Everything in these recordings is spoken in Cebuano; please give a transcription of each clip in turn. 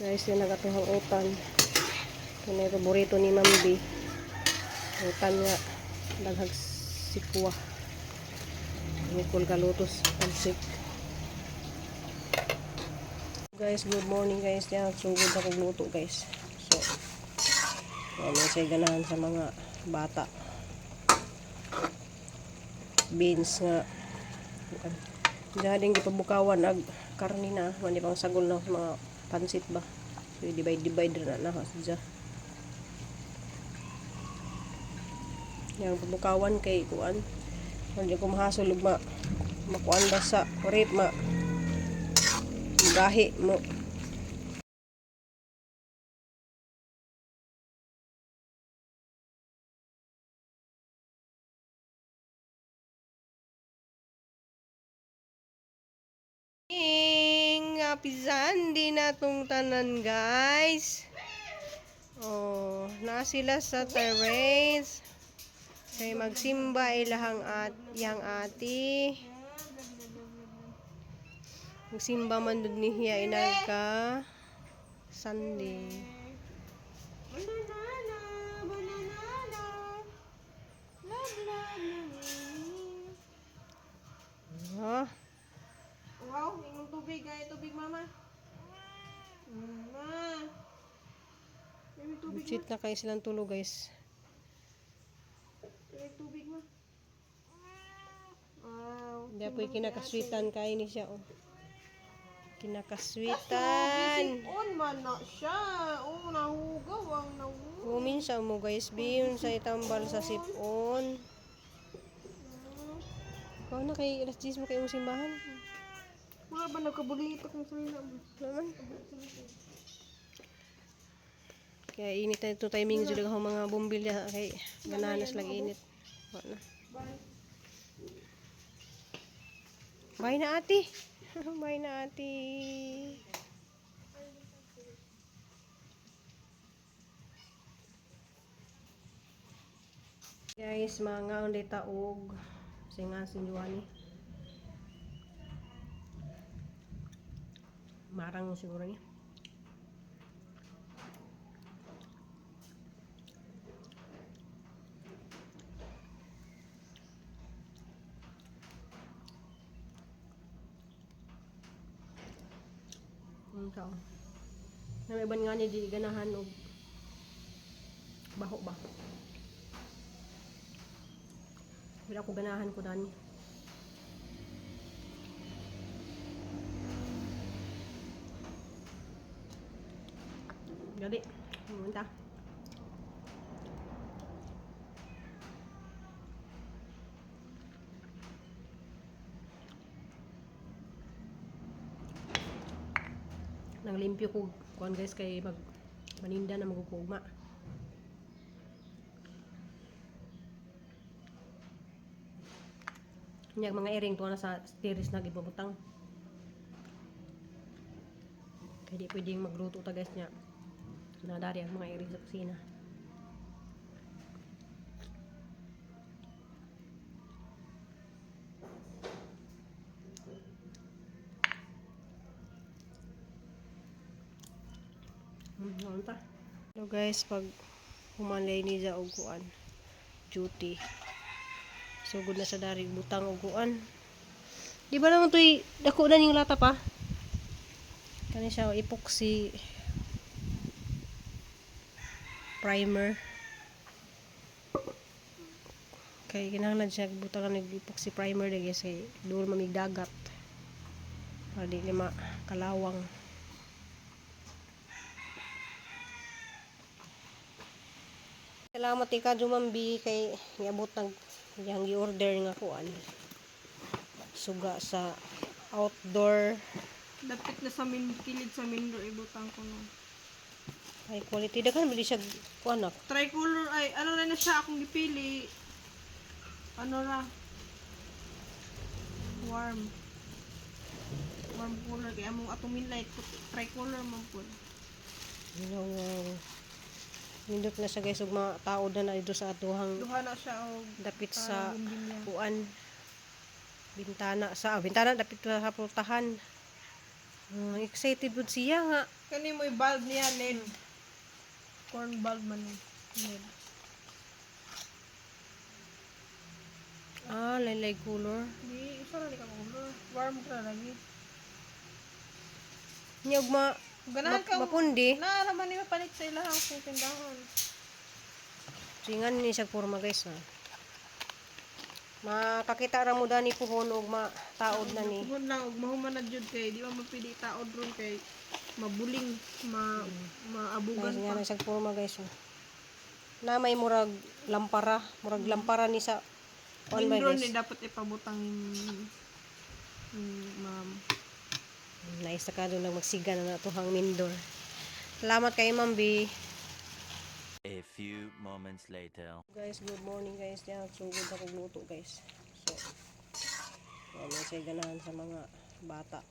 Guys, yun nagatuhang utan. Ito na yung paborito ni Ma'am B. Utan nga. Daghag sikwa. Nikol kalutos. Pansik. Guys, good morning, guys. Yan, sugod na kong luto, guys. So, ano siya ganahan sa mga bata. Beans nga. Diyan din gipabukawan ag karni na, mani pang sagol na sa mga pansit ba. So divide divide na na siya. Yang pabukawan kay kuan. Hindi ko mahasol ug ma makuan ba sa rate ma gahi mo. Ing happy Sunday na tong tanan, guys. Oh, na sila sa terrace. Kay magsimba ilahang at yang ati. Magsimba man dud niya inagka Sunday. Banana, banana, love, love, love. Huh? Wow, ingong tubig ay tubig, mama. Mama. May tubig. Sit na kayo silang tulog, guys. May tubig, ma. Wow. Hindi po kinakaswitan kayo ni siya oh. Kinakaswitan. On man na siya. Oh, nahugaw ang nahugaw. Umin sa mo, guys, biyun sa itambal sa sipon. Ikaw na kay alas 10 mo kayong simbahan. Wala ba nagkabulito kung sarili mo? Naman. Kaya init na ito timing jud ang mga bumbilya kay ganahan na init. Wala na. Bye. Bye na, ate. Bye na, ate. Guys, mga ulit taog. Singa si Juani. Marang siguro niya. Ang tao. Na may iban nga niya di ganahan og baho ba. Wala ko ganahan ko dani. Gabi. Pumunta. Nang limpyo ko kuan, guys, kay mag maninda na magugugma. Nya mga iring tuwa na sa tiris na gibabutang. Kaya di pwedeng magluto ta, guys, niya. Nadari ang mga iring sa kusina. Ta. Hello, guys, pag humanlay niya og kuan duty. Sugod na sa dari butang og kuan. Di ba naman to'y dako na ning lata pa? Kani siya epoxy primer. Kay kinahanglan siya butang ng epoxy primer dagi guys kay duol mamig dagat. Para di lima kalawang. Salamat ika Jumambi kay niabot nag yang gi-order nga kuan. Suga sa outdoor. Dapit na sa min kilid sa mindo ibutang ko no. High quality daghan man di siya kuan nak. Tricolor ay ano na na siya akong gipili. Ano ra? Warm. Warm color kay among atong min light tricolor man pud. Wow. Nindot na siya, guys, ug mga tao na na dito sa atuhang Duha na siya og dapit sa bumbilya. kuan bintana sa bintana dapit sa pultahan. Excited pud siya nga Kani mo bulb niya LED. Corn bulb man ni. LED. Ah, laylay color. Di usa ra ni ka color. Warm ra lagi. Nya ug ma Ganahan ka mapundi. Na naman ni mapalit sa ilahang kung tindahan. Singan ni siya porma, guys, na. Makakita ra mo dani puhon og mataod na ni. Tuhon lang og mahuman na jud kay di man mapili taod ron kay mabuling ma maabugan Guys, nga pa. na siya porma, guys, oh. Na may murag lampara ni sa kuan ba, Indron guys. ni dapat ipabutang ma'am. Nice na ka doon lang magsiga na natuhang Mindor. Salamat kay Ma'am B. A few moments later. Guys, good morning, guys. Diyan, sugod ako luto, guys. So, ano siya ganahan sa mga bata.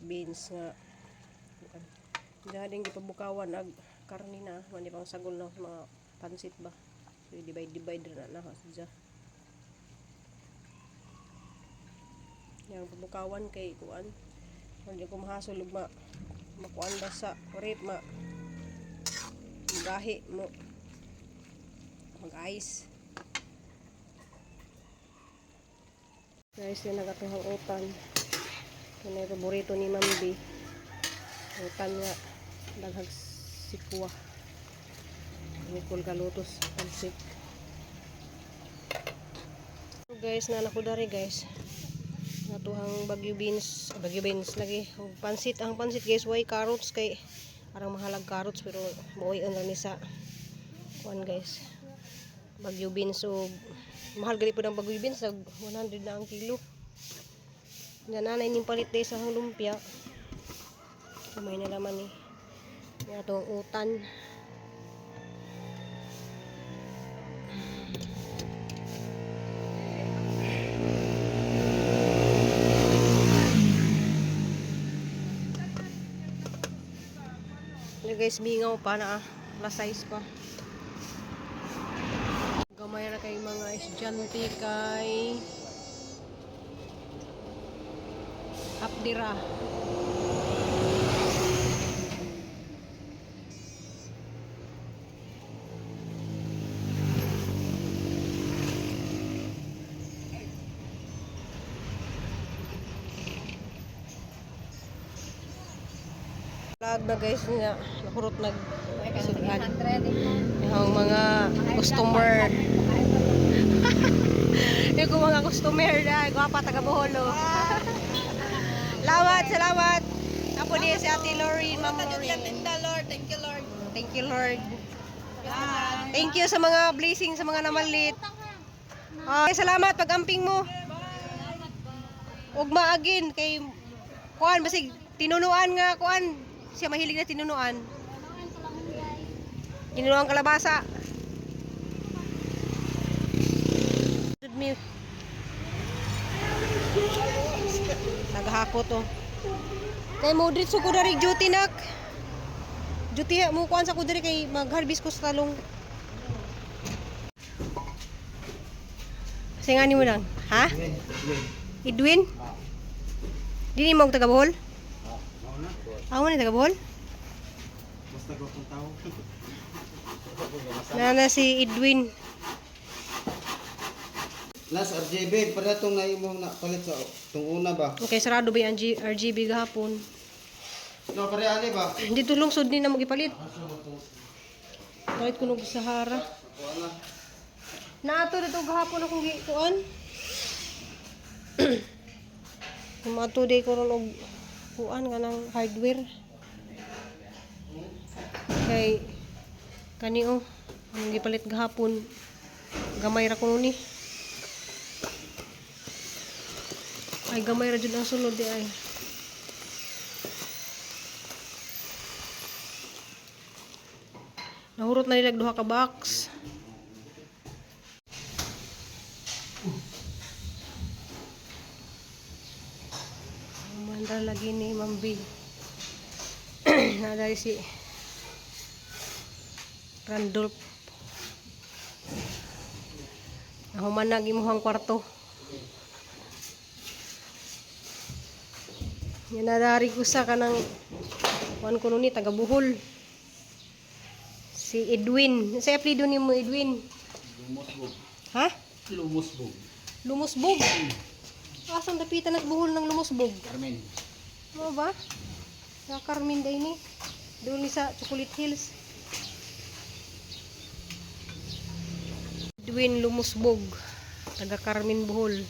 Beans nga. Diyan din gipabukawan ag karni na. Mani pang sagol na sa mga pansit ba. So, divide divide na na siya. Yang pabukawan kay kuan. Hindi ko mahasol ug ma makuan ba sa rate ma gahi mo mag ice, guys. Yan ang atuhang utan. Ito na yung paborito ni Ma'am B, utan nga daghag sikwa. Nikol kalutos pansit. So, guys, na nako dari, guys, natuhang bagyo beans, ah, bagyo beans lagi ug pansit. Ang pansit, guys, way carrots kay arang mahalag carrots, pero maoy ang ni sa kuan, guys, bagyo beans. So mahal gali po ng bagyo beans, nag 100 na ang kilo. Nga nanay ning palit day sa lumpia. Kamay na laman ni nga atong utan. Ano, guys, mingaw pa na ah. Plus size pa. Gamay ra kay mga estudyante kay Abdira. Lag na, guys, nga nakurot nag sudan. Yung mga customer. Yung mga customer na, gwapa taga Boholo. Lawat, salamat. Ako ni si Ate Lorraine, Ma'am Lorraine. Lord. Thank you, Lord. Thank you, Lord. Thank you sa mga blessing sa mga namalit. Ah, salamat pag-amping mo. Ug maagin kay kuan basig tinunuan nga kuan siya, mahilig na tinunuan. Tinunuan kalabasa. Jud mi. Naghako to. Kay mo dritso ko dari duty nak. Duty mo kuan sa ko diri kay mag-harvest ko sa talong. Kasi nga ni mo lang, ha? Edwin? Dini mo og taga Bohol? Ako ni taga Bohol? Basta gwapong tao. Nana si Edwin. Nas RGB para tong naimong napalit sa tong una ba? Okay, sarado ba yung RGB gahapon? No, pare ani ba? Dito lungsod ni na mo gipalit. Palit ko nog Sahara. Wala. Naato dito gahapon akong gikuan. Kumato day ko ron og kuan kanang hardware. Kay kani oh, ang gipalit gahapon. Gamay ra kuno ni. Ay, gamay ra jud ang sulod di ay. Nahurot na nila duha ka box. Mandra lagi ni Ma'am B. Naday si Randolph. Nahuman na imuhang kwarto. Yan na dari usa ka ng kuan kuno ni taga Bohol. Si Edwin. Sa apelyido nimo, Edwin? Lumusbog. Ha? Lumusbog. Lumusbog. Asang dapitan at Bohol ng Lumusbog? Carmen. Ano ba? Sa Carmen day ni. Doon ni sa Chocolate Hills. Edwin Lumusbog. Taga Carmen, Bohol.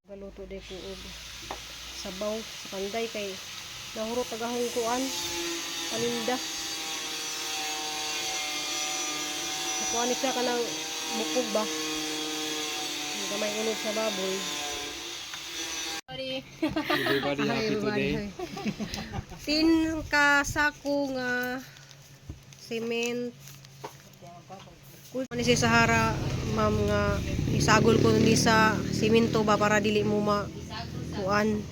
Galuto day ko og sabaw sa kanday kay nahurot agahong kuan paninda. Nakuha ni siya kanang bukog ba. Ang gamay unod sa baboy. Everybody happy today. Tin ka sako nga cement. Kung ni si Sahara, ma'am, nga isagol ko ni sa simento ba para dili mo ma kuan,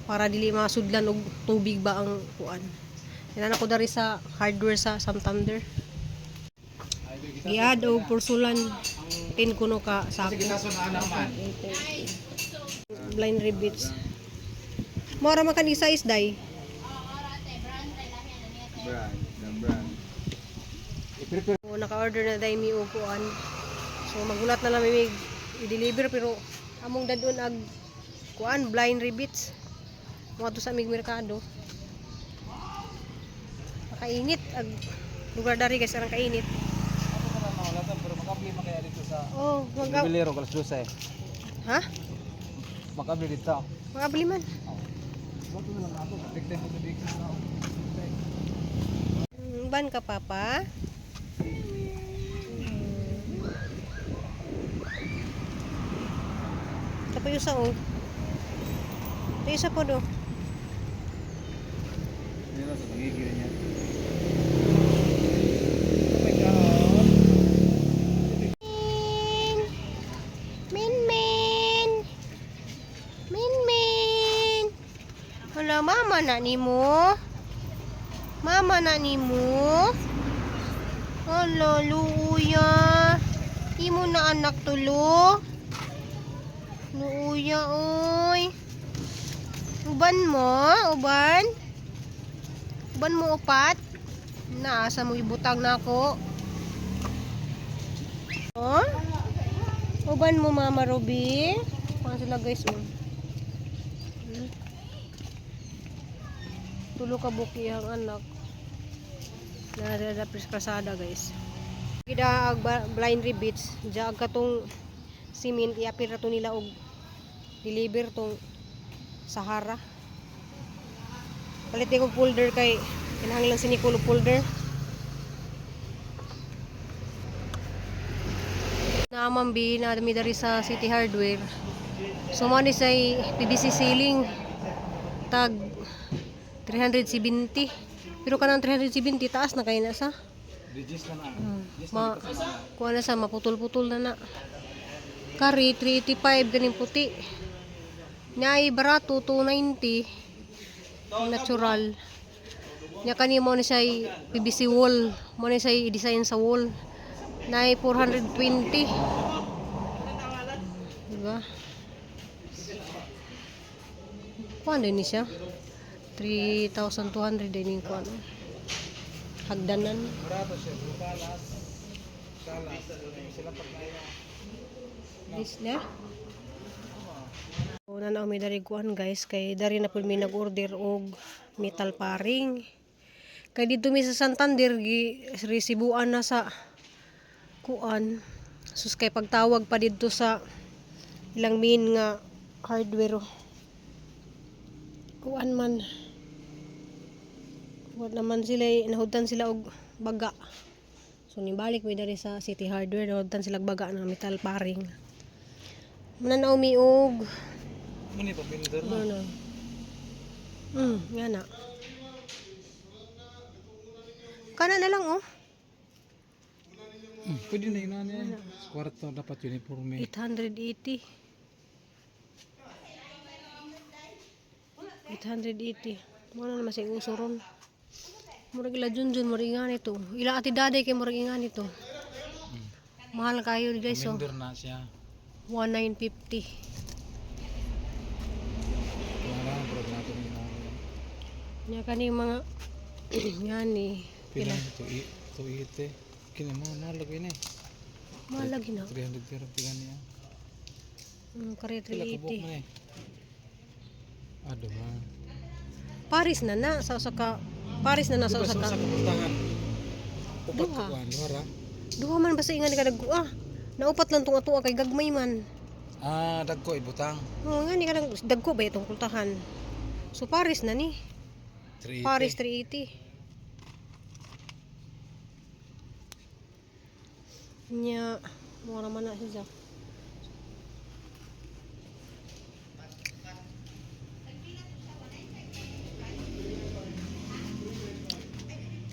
para dili masudlan og tubig ba ang kuan. Yan ako dari sa hardware sa Santander. Giad og porsulan tin kuno ka sako. Blind rivets. Mora man kan isa isday. Brand, the brand. So, naka-order na dahil mi upuan. So magulat na lang mi i-deliver pero among dadon ag kuan blind rivets. Mo sa aming merkado. Makainit ag lugar dari guys, arang kainit. Pero makabli makaya dito sa Oh, mag Jubilero, alas 12. Ha? Makabli dito. Makabli man. Bato na lang ako. Big time ko dito sa Ban ka, papa? Ito pa yung isa, oh. Ito yung isa po, do. Hindi na sa pangigil niya. Min Min! Min Min! Wala, mama na ni mo. Mama na ni mo. Hala, luuya. Imo na anak tulo. Luuya, oy. Uban mo? Uban? Uban mo upat? Naasa mo ibutang na ako? Oh? Uban mo, Mama Ruby. Kuha sila guys, oh. Tulo ka buki ang anak. Nasa prasada guys. Gida ag blind rivets, diya ag katong cement iapir na to nila og deliver tong Sahara. Palit ko folder kay kinahanglan si Nicole og folder. Naamambi na mi dari sa City Hardware. So mo ni say PVC ceiling tag 370. Pero kanang 370 taas na kay na sa. Regis na na. Ma kuha na sa maputol-putol na na. Kari 385 ganing puti. Naay barato 290. Natural. Nya kani mo ni siya PVC wall. Mo ni siya i-design sa wall. Naay 420. Diba? Kuha din ni siya. 3,200 din yung kuha. No? Hagdanan. Barato siya. Balas. Salas. Sila pagkaya. This na? Una na may dari kuan guys kay dari na pud mi nag-order og metal paring. Kay didto mi sa Santander gi resibuan na sa kuan. Sus kay pagtawag pa didto sa ilang main nga hardware, oh. Kuan man. Wa naman sila eh, nahudan sila og baga. So nibalik mi dari sa City Hardware, nahudan sila og baga ng metal paring. Muna na umiog. Muna pa binder na. Ano? Nga na. Kana na lang oh. Pwede na yun na. Kwarto dapat uniforme. 880. 880. Mao na naman siya uso ron. Murag ila junjun, murag ingani to. Ila ati daday kay murag ingani to. Mahal kayo guys oh. Minder na siya. 1950. Wala na pero natin yung mga. Nya kani mga ngani. Pila Pila? to i to ite. Kini mo mahal lagi ni. Mahal lagi na. 330 gani ah. Kare Pila kabuk 380. man eh. Ado man. Paris na na sa usa ka Paris na na sa Diba usa sa ka. usa ka pultahan? Upat Duha. ka kuan, duha ra. Duha man basta ingani ka dagko ah. Naupat lang tong ato kay gagmay man. Ah, dagko ibutang. Oo, nga ni kanang dagko ba itong kultahan. So Paris na ni. 380. Paris 380. Nya, mura man na siya.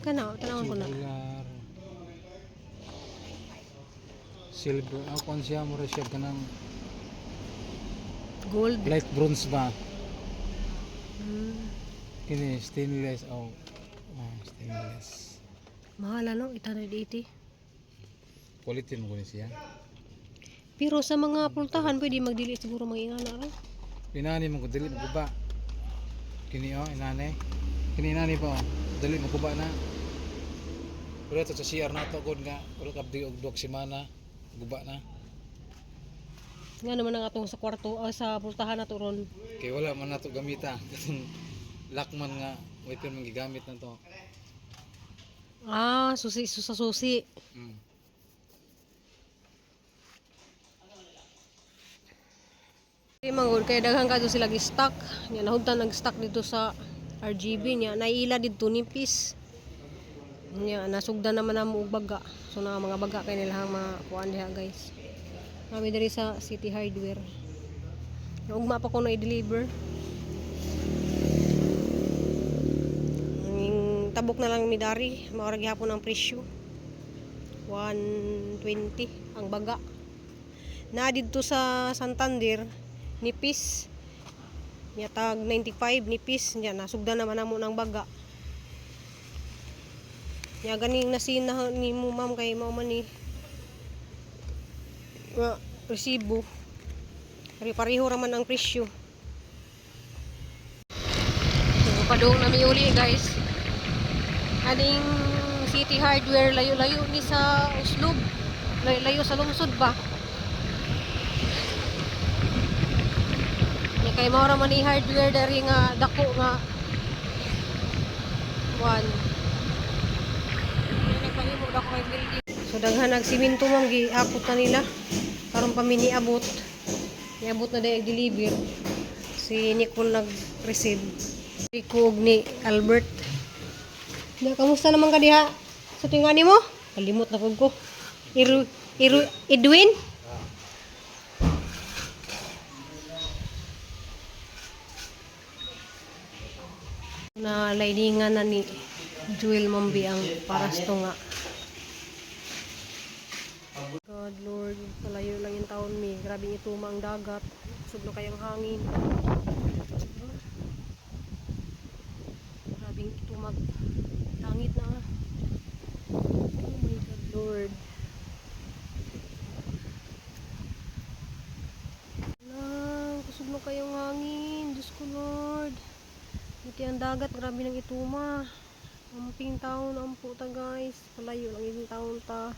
Kana, tanawon ko na. Tubular. Silver. Ah, kuan siya mura siya kanang Gold. light bronze ba? Mm. Kini stainless oh. Oh, stainless. Mahal ano, 880. Quality mo kunin siya. Pero sa mga pultahan, pwede magdili siguro mga ingana ra. Inani mo ko dili mo guba. Kini oh, inani. Kini inani pa oh. Dili mo guba na. Pero ito sa CR na to gud nga wala ka og duha ka semana guba na. Nga naman ang atong sa kwarto, ah, sa pultahan na to ron. Kay wala man nato gamita. Katong lakman nga way pa man gigamit na to. Ah, susi, susa susi. Di manggod kay daghan kadto sila gi-stock. Nya nahudtan nag-stock dito sa RGB nya naila didto nipis. Nya nasugdan naman namo og baga. So na mga baga kay nila ang mga kuan diha guys. Kami diri sa City Hardware. Naugma pa ko na i-deliver. Ang tabok na lang mi dari, mao ra gihapon ang presyo. 120 ang baga na didto sa Santander nipis nya tag 95 nipis nya nasugdan naman namo ng baga nya ganing nasina nimo ma'am kay mao man ni nga resibo. Pare-pareho ra man ang presyo. So padung na mi uli guys, aning City Hardware layo-layo ni sa Uslob, layo-layo sa lungsod ba. Nya kay mao ra man ni hardware dari nga dako nga one. Nagpahimo dako kay building. So daghan nag simento ma'am giakot na nila karon pa mi niabot. Niabot na day deliver. Si Nicole nag-receive. Rico og ni Albert. Na kamusta naman ka diha? Sa tingani mo? Kalimot na pud ko. Iru, Iru, Edwin? Na liningan na ni Jewel Mambi ang parasto nga. God Lord, palayo lang yung taon mi. Grabe ituma ang dagat. Kusog na kayang hangin. Grabe itumag langit na ah. Oh my God Lord. Lang, kusog na kayong hangin. Diyos ko Lord. Buti ang dagat, grabe ng ituma. Amping taon, ampo ta guys. Palayo lang yung taon ta.